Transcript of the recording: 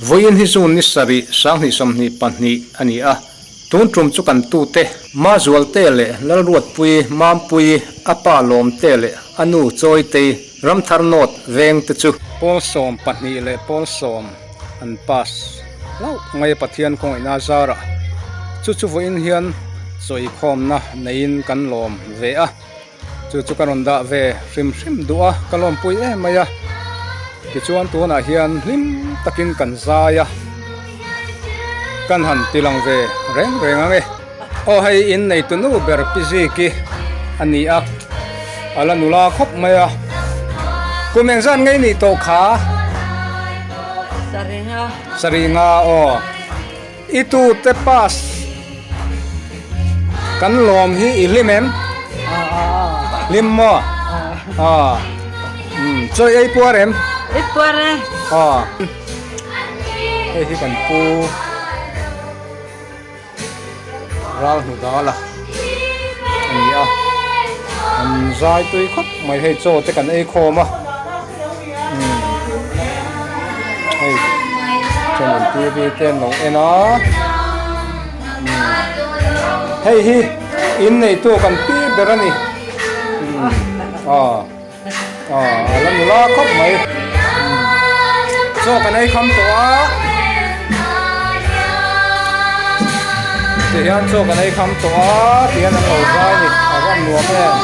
Vawiin hi June ni sarih 2022 a ni a, tun tum chu kan tute Mazualte leh Lalruatpui, Mampui, a pa Lawmte leh a nu Chawitei, Ramthar North veng te chu pawl 12 leh pawl 10 an pass hlauh mai a Pathian khawngaihna zarah chu chu vawiin hian chawikhawmna neiin kan lawm ve a. Chu chu ka rawn dah ve hrim hrim duh a, ka lawmpui em mai a. Tichuan tunah hian hlim takin kan zai a, kan han ti lang ve reng reng ang e. Aw hei in neitu nu ber pi Ziki a ni a, a la nula khawp mai a. Kum engzat ngei nih tawh kha? Saringa. Saringa aw. I tute pass kan lawm hi i hlim em? Hlim maw? Aw. Chawi ei puar em? Ei puar e. Aw. Hei hi kan pu ral hnu dal a a ni a. An zai tui khawp mai hei chaw te kan ei khawm a. Hei channel tv te an lo en a hei hi in neitu kan pi ber a ni aw aw a la nula khawp mai chaw kan ei kham tawh a tihian chaw kan ei kham tawh a tihian an lo zai a ni a va nuam em.